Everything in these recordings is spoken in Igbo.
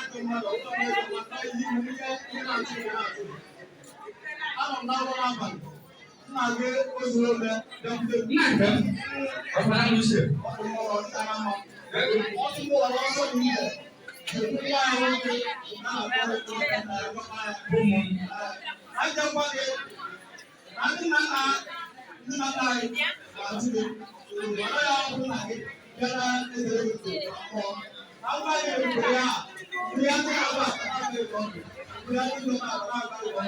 Ajọ mmadụ, ọ bụrụ na ego maka ihe ihu ihe ihe na-achụ ihe na-achụ. Anọ m n'arụ n'abalị. M na-aga ozuru ome bịakwute m. Nna nke m, ọ bụ na uche. Ọ bụ mmụọ ọdịda na mma. Ọ bụ mmụọ ọsọ na ihe. Ekwu nwa ya nwoke na na-akpọ ya na ya. Bụ mụ. Aja gwa gị na ndị nna nna anyị na-atụ gị mana ya ọ bụ na gị bịa na ezere gị mmụọ na ngwa gị ekwere ya ndị ya ndị na-agba aka gị ọdụ ndị ya ndị na-agba aka gị ọdụ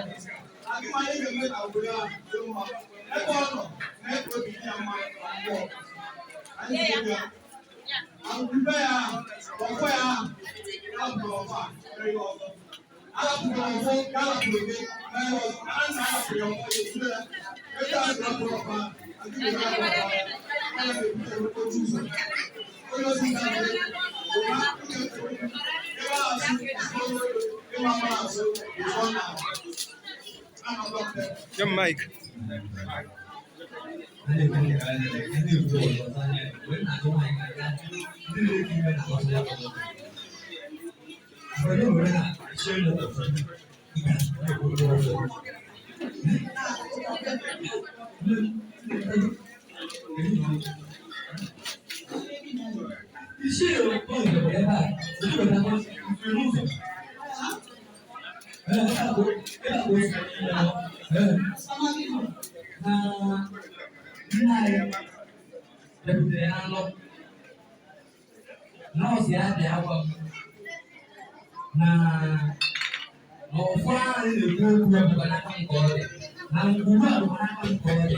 na gị ma ihe ga-eme ka obodo ya dị mma ebe ọ nọ mee ka obi dị ya mma na mmụọ anyị ga-ebi ya mbe ya ọkwa ya ya bụ ọkwa mere ya ọzọ arapụrụ ọfọ ya arapụrụ gị mere ya ọzọ na nna arapụrụ ya ọfọ ya etu ya ebe a rapụrụ ọfọ adịghị ya ọfọ ya na-ebute otu ụzọ onye ozi ga-adị bụ na ebe azụ ịma mma azụ ụzọ na anọdọkte. Nye m mic. Ndị ekwu nke anyị na-eme, ndị ekwu ọzọ ọzọ anya ya, wee na-ajụ nwaanyị ka ya, ndị na-ekwu ime na ọzọ ya bụ ọzọ. Mgbe ndị nwere na iche ụlọ ọzọ, ị ga-ekwu okwu ọzọ. Isi ụlọ bụ ebe a, ndị nwere na ụzọ. Ee, ebe a bụ ebe a bụ ee, na nna anyị bịakwutere na nlọ. Nọọsụ ya bịa gwa m na na ụfọdụ anyị na-ekwu okwu ya bụkwa n'aka nke ọ dị na ngwuru a bụkwa n'aka nke ọ dị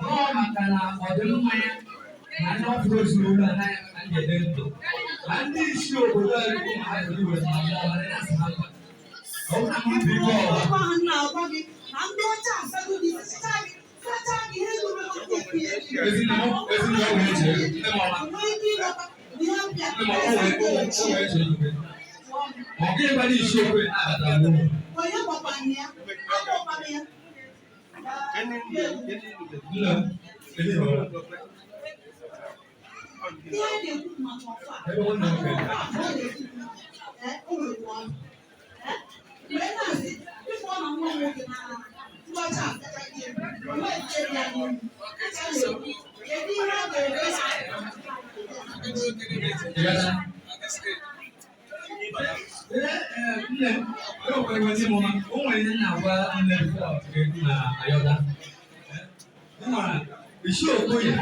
nọọ maka na ọdịmma ya na ndị ọfụrụ ezinụlọ a anaghị aka ndị ede ndụ na ndị isi obodo a ekwu ma ha jiri were ma mmụọ mana ya sị ha mba ọ bụrụ na mmadụ iwe ọwa. Okwu ahụ m na-agwa gị na ndị ọcha asago gị, sachaa gị, sachaa gị ihe ruru na ndị ekwu ya. Ezinụlọ wee chee nne m ọma. Nwee ike ịghọta na ihe mbịa Nne m ọma wee chee igwe ma ọ gịghị gbara isi okwe na-abata n'ụlọ. Onye gwakwana ya, agwakwana ya. Nne m, ehi ụra. Ihe a na-ekwu maka ọfọ a, Ebe nwanne m maka nwoke. ọfọ a, ọ na-ekwu ee, o nwekwa ọnụ. Ee, wee na-asị, ịfụ ọ na nwa m nwoke na ndị ọcha asacha gị, o nwee nke dị ya n'ihu. Acha na-ekwu, kedu ihe a ga-eme? Ị ghọtara? Ee, nne m, e nwekwara ihe ndị mụma. O nwere ihe m na-agwa nne m before ga-ekwu na ayọta. Ee, ị mara, isi Okoye.